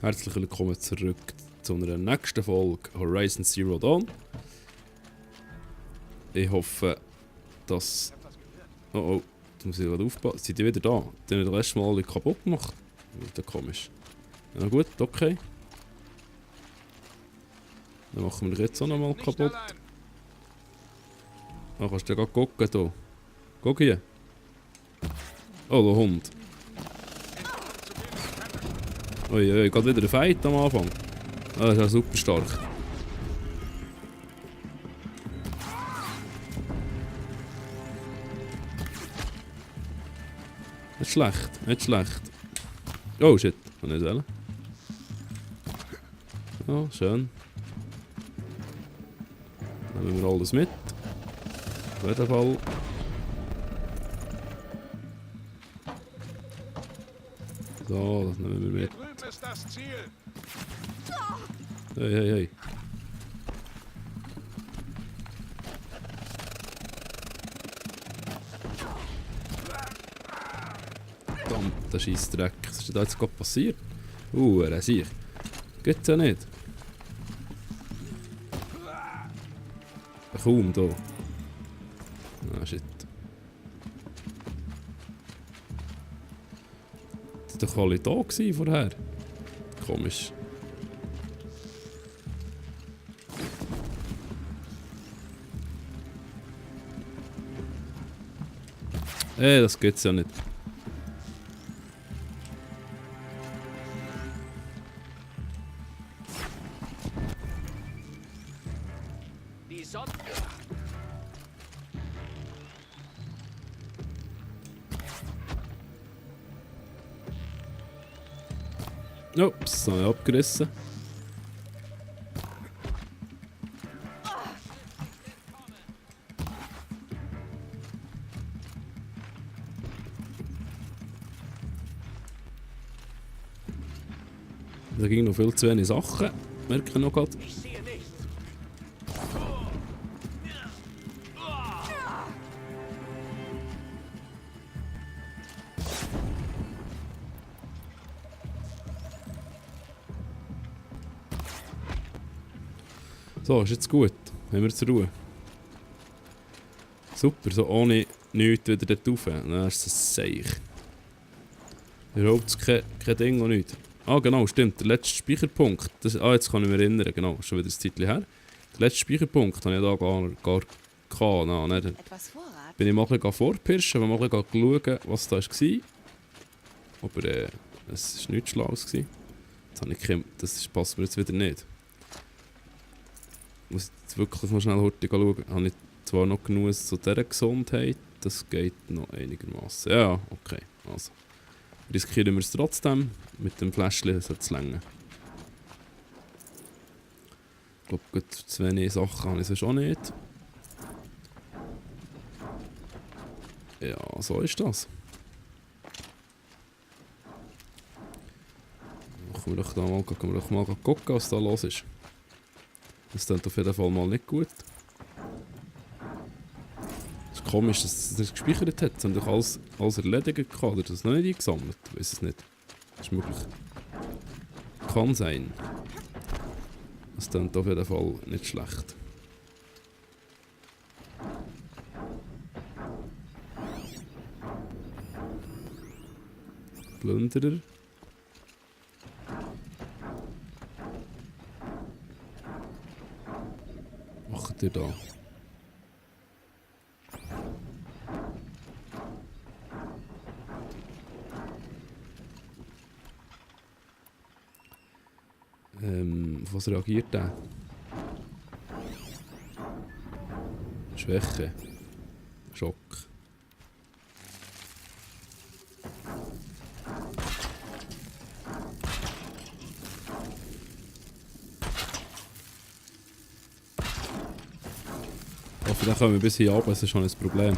Herzlich willkommen zurück zu einer nächsten Folge Horizon Zero Dawn. Ich hoffe, dass... Oh, da muss ich gerade aufpassen. Sind die wieder da? Die haben das letzte Mal alle kaputt gemacht. Das ist komisch. Ja, na gut, okay. Dann machen wir das jetzt auch nochmal kaputt. Ah, kannst du ja gerade gucken hier. Guck hier. Oh, der Hund. Ui, geht wieder ein Fight am Anfang. Ah, das ist ja super stark. Nicht schlecht, nicht schlecht. Oh shit, kann ich sagen. Ja, schön. Dann nehmen wir alles mit. Auf jeden Fall. So, das nehmen wir mit. Hey. Verdammter Scheissdreck. Was ist da jetzt gerade passiert? Er sehe ich. Geht's ja nicht. Kaum da. Ah, shit. Das war doch alle da gewesen vorher. Komisch. Das geht's ja nicht. Ups, das habe ich abgerissen. Da ging noch viel zu wenig Sachen. Merke ich noch gerade. So, ist jetzt gut. Haben wir zur Ruhe. Super, so ohne nichts wieder dort rauf. Dann ist es seich. Überhaupt kein Ding und nichts. Ah genau, stimmt, der letzte Speicherpunkt. Jetzt kann ich mich erinnern, genau, schon wieder ein Zeitchen her. Der letzte Speicherpunkt habe ich da gar gehabt. Dann bin ich mal ein bisschen vorpirschen, mal ein bisschen schauen, was da war. Aber es war nichts Schlaues. Das passt mir jetzt wieder nicht. Ich muss jetzt wirklich noch schnell heute schauen. Habe ich zwar noch genug zu dieser Gesundheit, das geht noch einigermaßen. Ja, okay. Also. Riskieren wir es trotzdem. Mit dem Fläschchen sollte es länger. Ich glaube, zu wenig Sachen habe ich sonst auch nicht. Ja, so ist das. Gehen wir doch mal gucken, was da los ist. Das klingt auf jeden Fall mal nicht gut. Es ist komisch, dass es nicht gespeichert hat. Es haben doch alles erledigt gehabt. Oder das noch nicht eingesammelt? Ich weiß es nicht. Das ist möglich. Kann sein. Das klingt auf jeden Fall nicht schlecht. Plünderer. Was macht ihr da? Auf was reagiert der? Schwäche. Schock. Oh, vielleicht kommen wir bis hier runter, das ist schon ein Problem.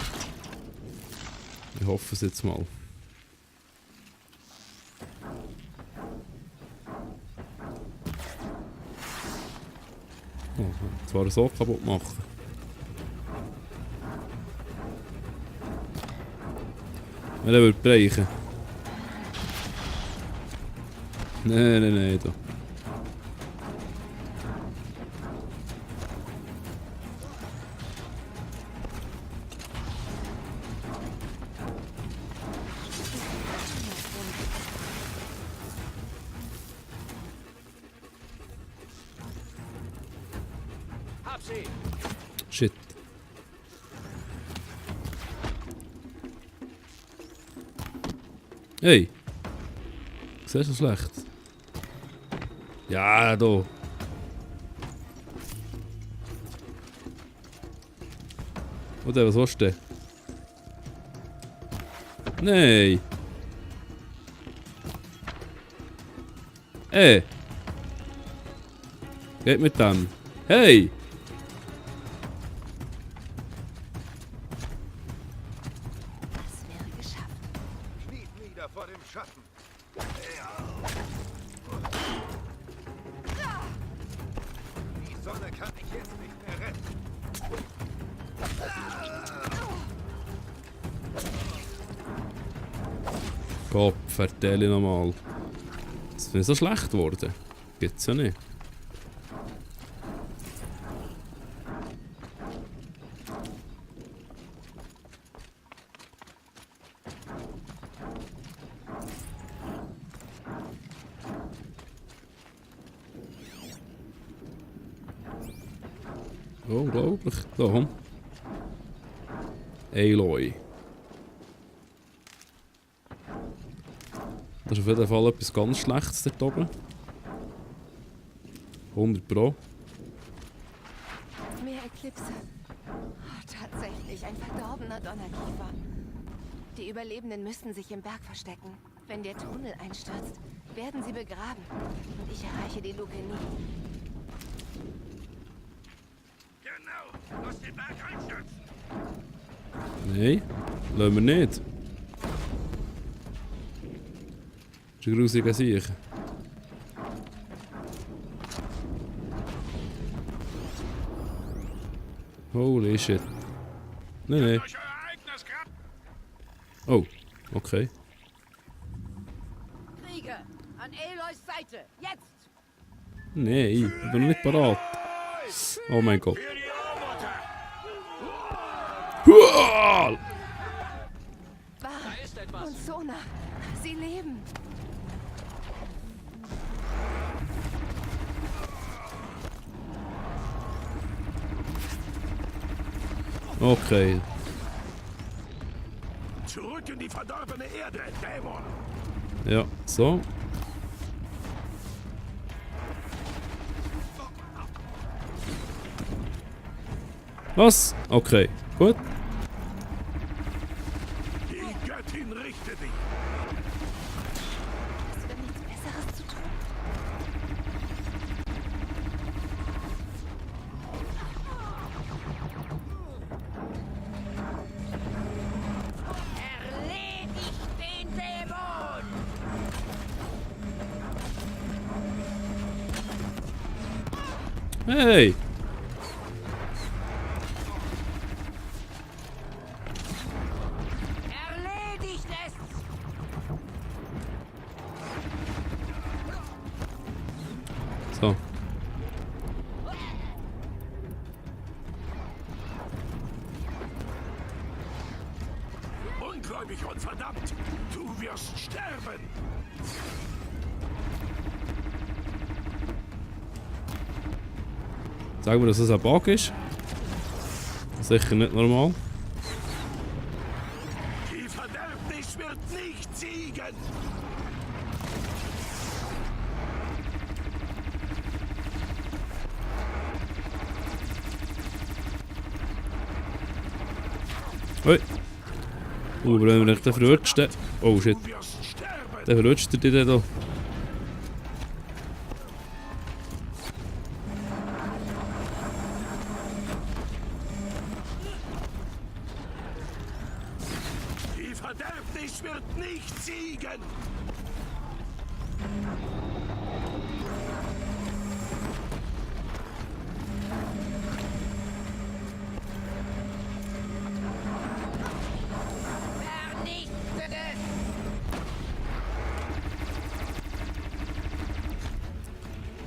Ich hoffe es jetzt mal. Oh, zwar so kaputt machen. Wenn er würde brechen. Nein, da. Shit. Hey! Siehst du schlecht? Ja, da. Oder was willst du denn? Nein! Ey! Geht mit dem. Hey! Das wäre geschafft. Kniet nieder vor dem Schatten. Die Sonne kann mich jetzt nicht mehr retten. Gott, vertelle nochmal. Das ist nicht so schlecht geworden. Gibt's ja nicht. Unglaublich. Da, komm. Aloy. Das ist auf jeden Fall etwas ganz Schlechtes dort oben. 100 Pro. Mehr Eklipse. Oh, tatsächlich ein verdorbener Donnerkiefer. Die Überlebenden müssten sich im Berg verstecken. Wenn der Tunnel einstürzt, werden sie begraben. Und ich erreiche die Luke nie. Genau. Lass den Berg einstürzen. Nein, lassen wir nicht. Das ist ein grusiger Sieg. Holy shit. Nein. Oh, okay. Krieger, an Aloys Seite, jetzt! Nein, ich bin noch nicht parat. Oh mein Gott. Huah! Bar und Sona, sie leben. Okay. Zurück in die verdorbene Erde, Dämon. Ja, so. Was? Okay, gut. Die Göttin richte dich. Es wird nichts Besseres zu tun. Erledigt den Dämon! Hey! Erledigt es! So. Ungläubig und verdammt. Du wirst sterben. Sagen wir, dass das ein Bug ist. Sicher nicht normal. Die Verderbnis wird nicht siegen. Ui. Aber wenn wir nicht den verrutscht, dann... Oh shit. Du wirst sterben. Der verrutscht dich dann da. Die Verderbnis wird nicht siegen. Vernichtet es!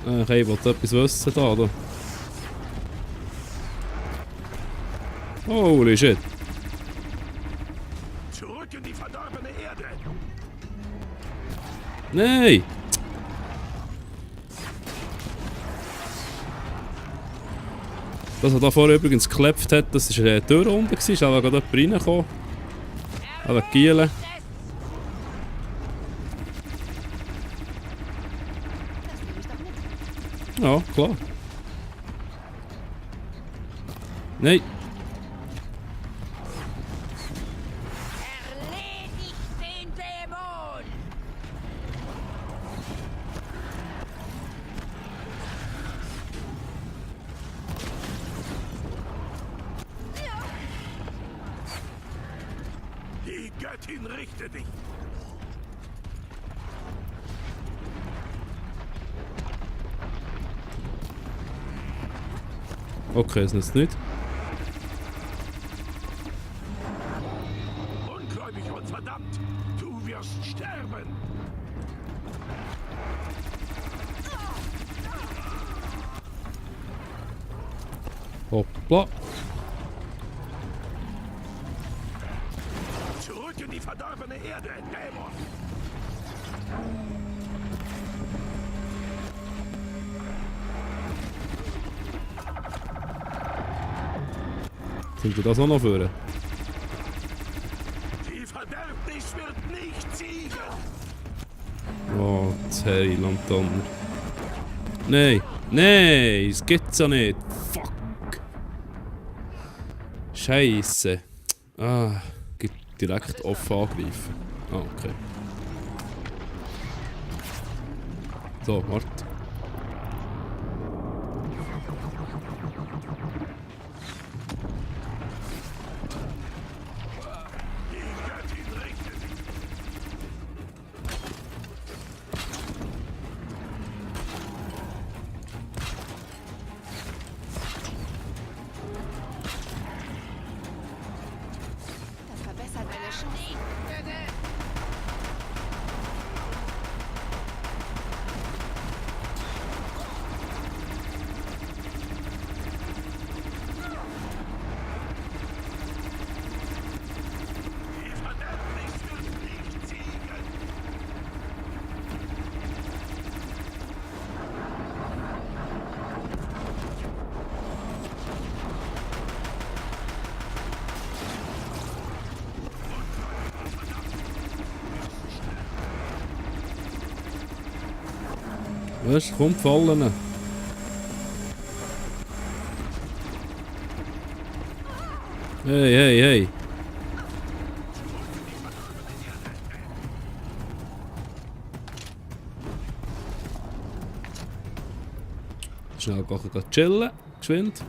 Okay, ich wollte etwas wissen da. Holy shit. Zurück in die verdorbene Erde. Nein! Das, was da vorher übrigens geklopft hat, das war eine Tür unten, ist aber gerade jemand reingekommen. Aber Giele. Ja, klar. Nein. Erledigt den Dämon! Die Göttin richte dich. Okay, das nützt nicht. Ungläubig und verdammt. Du wirst sterben. Hoppla. Zurück in die verdorbene Erde, Dämon. Sind wir das auch noch führen? Die Verderbnis wird nicht siegen. Oh, das Heiland Donner. Nein! Nein! Das gibt's ja nicht! Fuck! Scheisse! Ah, geht direkt offen angreifen. Ah, okay. So, warte. Die Göttin richte dich. Das verbessert deine Chancen. Die Verderbnis wird nicht siegen. Was? Komm, fallen! Hey, hey, hey! Schnell gehen chillen, geschwind.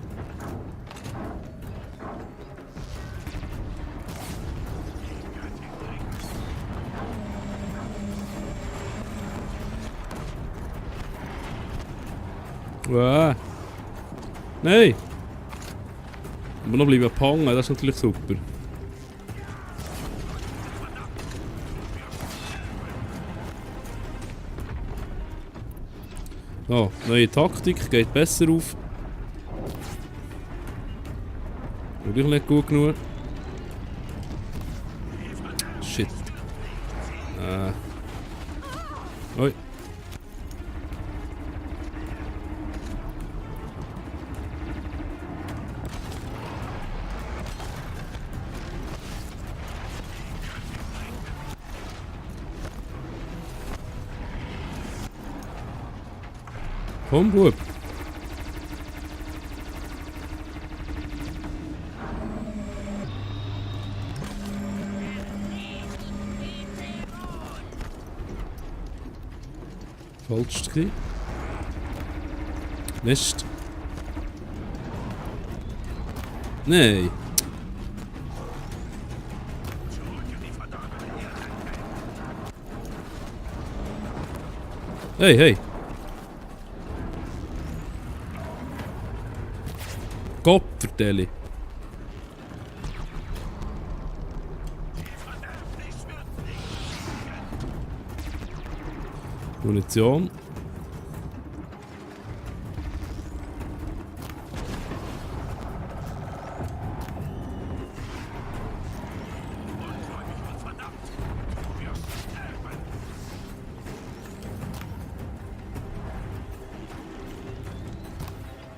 Nein! Aber noch bleiben hängen, das ist natürlich super. So, neue Taktik, geht besser auf. Wirklich nicht gut genug. Shit. Oi. Komm, Bub. Falsch gewesen. Nicht. Nein. Hey, hey. Gott vertelle. Munition.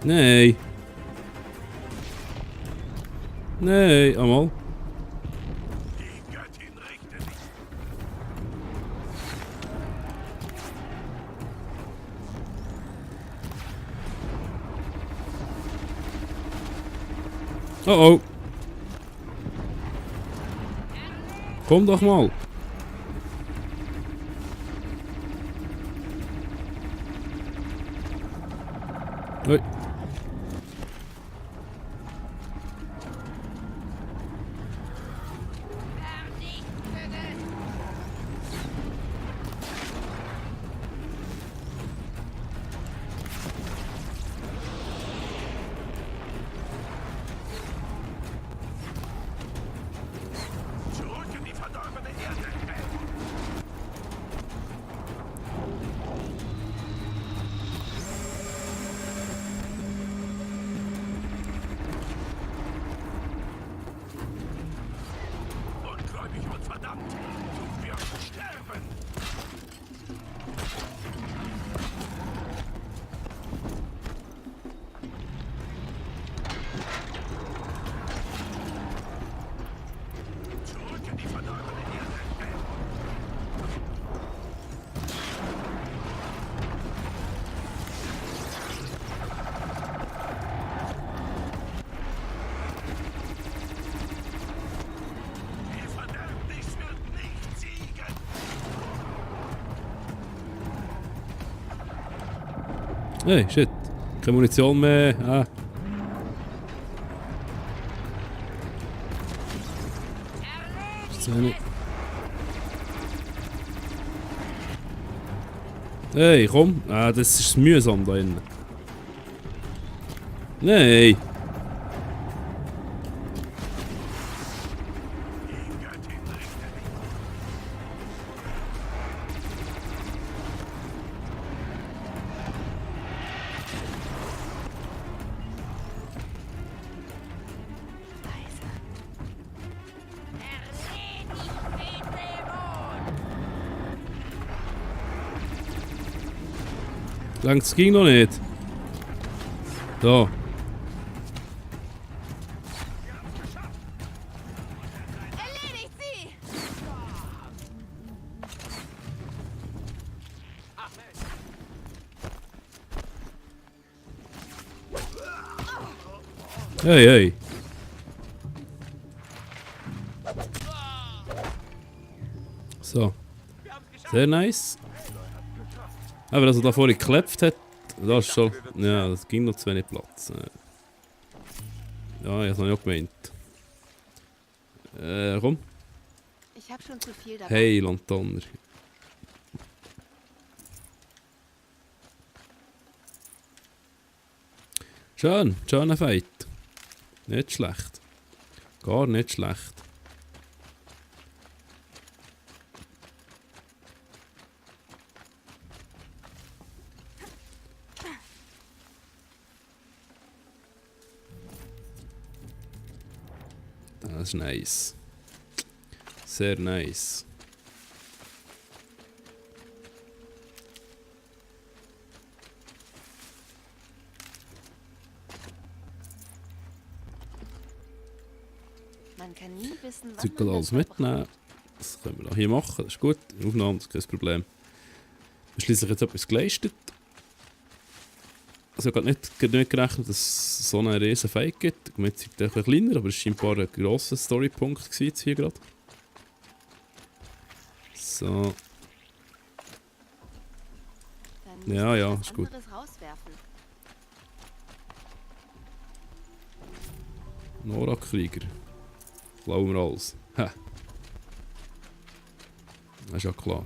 Nein. Nein, einmal. Die Göttin richte sich. Oh oh. Komm doch mal. Hoi. Zurück in die verdorbene Erde. Ungläubig und verdammt. Du wirst sterben. Zurück in die verdorbene Erde. Die Verderbnis wird nicht siegen. Hey, shit. Keine Munition mehr. Ah. Ist zu wenig. Hey, komm. Ah, das ist mühsam da innen. Nein. Die Göttin richte sich. Erledigt den Dämon! Langt's ging noch nicht. Da. Erledigt sie! Hey, hey. So. Sehr nice. Aber dass er da vorhin geklopft hat, das ist schon. Ja, das ging noch zu wenig Platz. Ja, ich hab's noch nicht gemeint. Komm. Ich habe schon zu viel dabei. Hey, Lantaner. Schön, schöner Fight. Nicht schlecht. Gar nicht schlecht. Das ist nice. Sehr nice. Man kann nie wissen, wann Zeug man alles das mal braucht. mitnehmen. Das können wir auch hier machen, das ist gut. Aufnahme, das ist kein Problem. Schließlich jetzt etwas geleistet. Also ich habe gerade nicht gerechnet, dass es so einen riesen Fight gibt. Ich meine, es ist etwas kleiner, aber es war scheinbar ein grosser Storypunkt jetzt hier gerade. So. Dann müssen Ja, wir ja, was ist gut. anderes rauswerfen. Nora-Krieger. Klauen wir alles. Ha. Das ist ja klar.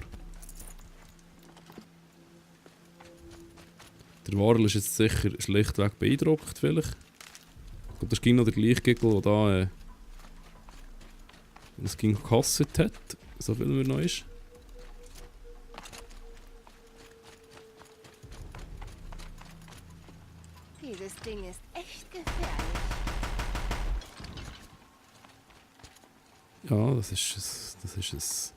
Der Warl ist jetzt sicher schlichtweg beeindruckt, vielleicht. Ich glaube, das ging noch der gleiche Gegel, der da das ging gekostet hat, so viel mir noch ist. Dieses Ding ist echt gefährlich. Ja, das ist es. Das ist es.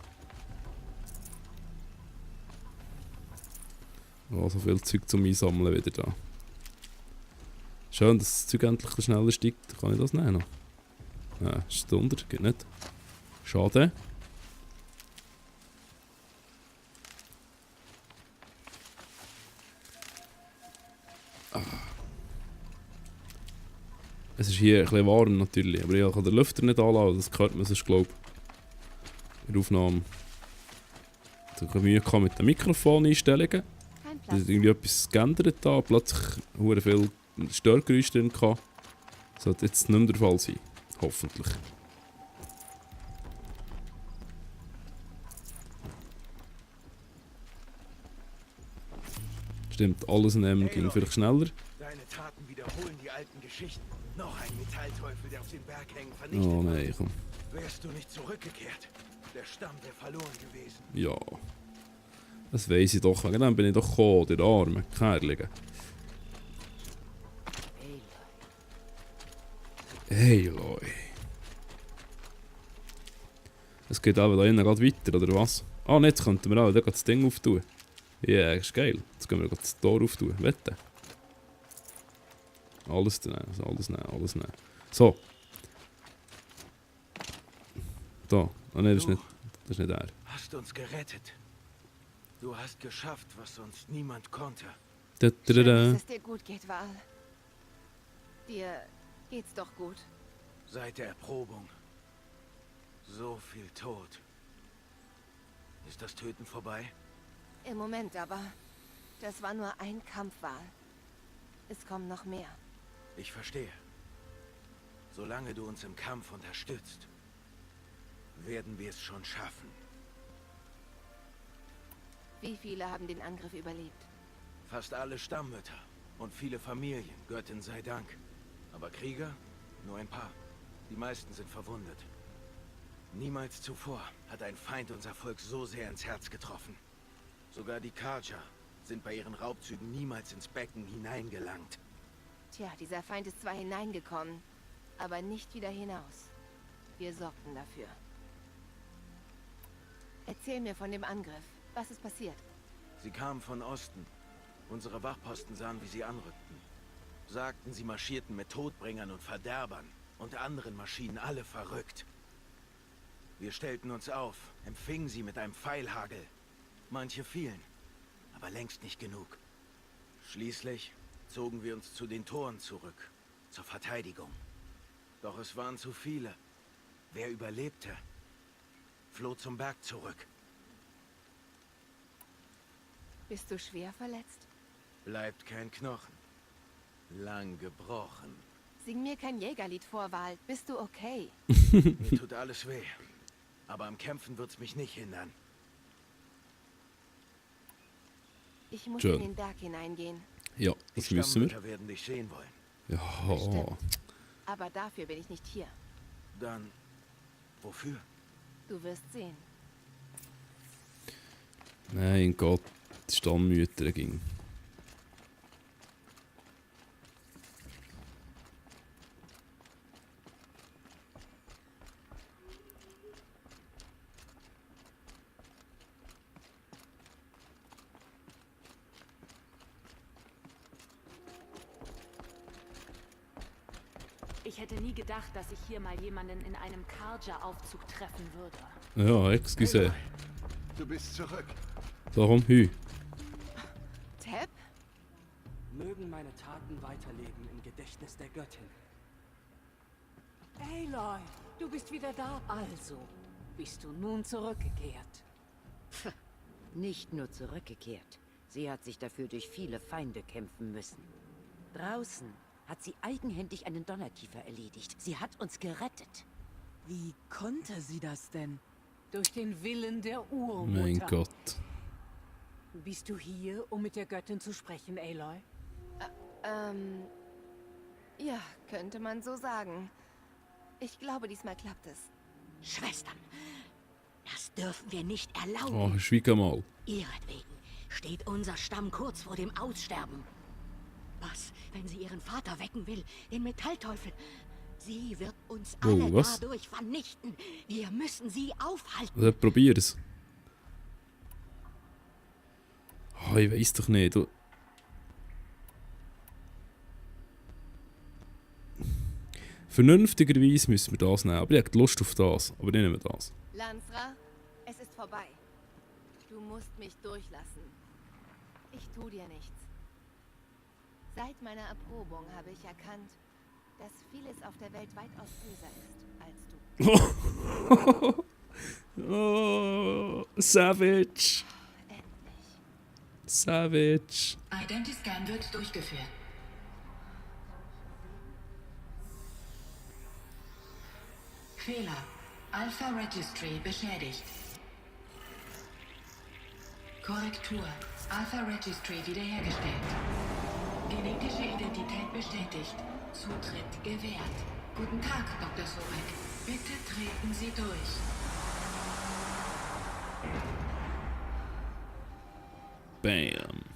Oh, so viel Zeug zum Einsammeln wieder da. Schön, dass das Zeug endlich ein bisschen schneller steigt. Dann kann ich das nehmen noch. Ja, ist drunter, geht nicht. Schade. Es ist hier ein bisschen warm natürlich, aber ich kann den Lüfter nicht anlassen, das hört man sonst, glaube ich, in der Aufnahme. Ich habe Mühe gehabt mit den Mikrofoneinstellungen. Kein Da Platz. ist irgendwie etwas geändert da, plötzlich hure viel Störgeräusche drin gehabt. Das sollte jetzt nicht mehr der Fall sein, hoffentlich. Stimmt, alles nehmen ging vielleicht schneller. Deine Taten wiederholen die alten Geschichten. Noch ein Metallteufel, der auf den Berg hängen, vernichtet. Oh nein, komm. Wärst du nicht zurückgekehrt, der Stamm wäre verloren gewesen. Ja. Das weiss ich doch. Wegen dem bin ich doch gekommen, der arme Kerlige. Hey, Leute. Es geht aber da innen gerade weiter, oder was? Ah, ne, jetzt könnten wir auch da das Ding auftun. Ja, yeah, ist geil. Jetzt können wir gerade das Tor auftun. Wette. Alles nehmen, alles nehmen, alles nehmen. So. Da. Ah ne, das ist nicht er. Hast uns gerettet. Du hast geschafft, was sonst niemand konnte. Da, da, da, Schön, da. dass es dir gut geht, Val. Dir geht's doch gut. Seit der Erprobung. So viel Tod. Ist das Töten vorbei? Im Moment aber. Das war nur ein Kampf, Val. Es kommen noch mehr. Ich verstehe. Solange du uns im Kampf unterstützt, werden wir es schon schaffen. Wie viele haben den Angriff überlebt? Fast alle Stammmütter und viele Familien, Göttin sei Dank. Aber Krieger? Nur ein paar. Die meisten sind verwundet. Niemals zuvor hat ein Feind unser Volk so sehr ins Herz getroffen. Sogar die Karja sind bei ihren Raubzügen niemals ins Becken hineingelangt. Tja, dieser Feind ist zwar hineingekommen, aber nicht wieder hinaus. Wir sorgten dafür. Erzähl mir von dem Angriff. Was ist passiert? Sie kamen von Osten. Unsere Wachposten sahen, wie sie anrückten. Sagten, sie marschierten mit Todbringern und Verderbern und anderen Maschinen, alle verrückt. Wir stellten uns auf, empfingen sie mit einem Pfeilhagel. Manche fielen, aber längst nicht genug. Schließlich zogen wir uns zu den Toren zurück, zur Verteidigung. Doch es waren zu viele. Wer überlebte, floh zum Berg zurück. Bist du schwer verletzt? Bleibt kein Knochen. Lang gebrochen. Sing mir kein Jägerlied vor, Val. Bist du okay? Mir tut alles weh. Aber am Kämpfen wird's mich nicht hindern. Ich muss Schön. in den Berg hineingehen. Ja, Die das müssen wir. Stammmütter werden dich sehen wollen. Ja. Stimmt. Aber dafür bin ich nicht hier. Dann, wofür? Du wirst sehen. Mein Gott, die Stammmütter ging. Ich hätte nie gedacht, dass ich hier mal jemanden in einem Karja-Aufzug treffen würde. Ja, excuse. Du bist zurück. So, komm, hü. Teb? Mögen meine Taten weiterleben im Gedächtnis der Göttin. Aloy, du bist wieder da. Also, bist du nun zurückgekehrt? Nicht nur zurückgekehrt. Sie hat sich dafür durch viele Feinde kämpfen müssen. Draußen hat sie eigenhändig einen Donnerkiefer erledigt. Sie hat uns gerettet. Wie konnte sie das denn? Durch den Willen der Urmutter. Mein Gott. Bist du hier, um mit der Göttin zu sprechen, Aloy? Ja, könnte man so sagen. Ich glaube, diesmal klappt es. Schwestern, das dürfen wir nicht Oh, erlauben. schwieg mal. Ihretwegen steht unser Stamm kurz vor dem Aussterben. Was, wenn sie ihren Vater wecken will, den Metallteufel? Sie wird uns Oh, alle was? dadurch vernichten. Wir müssen sie aufhalten. Also, probier's. Oh, ich weiß doch nicht. Du... Vernünftigerweise müssen wir das nehmen. Aber ich habe Lust auf das. Aber ich nehme das. Lansra, es ist vorbei. Du musst mich durchlassen. Ich tu dir nichts. Seit meiner Erprobung habe ich erkannt, dass vieles auf der Welt weitaus böser ist als du. Oh, Savage. Endlich. Savage. Identiscan wird durchgeführt. Fehler. Alpha Registry beschädigt. Korrektur. Alpha Registry wiederhergestellt. Genetische Identität bestätigt. Zutritt gewährt. Guten Tag, Dr. Sorek. Bitte treten Sie durch. Bam.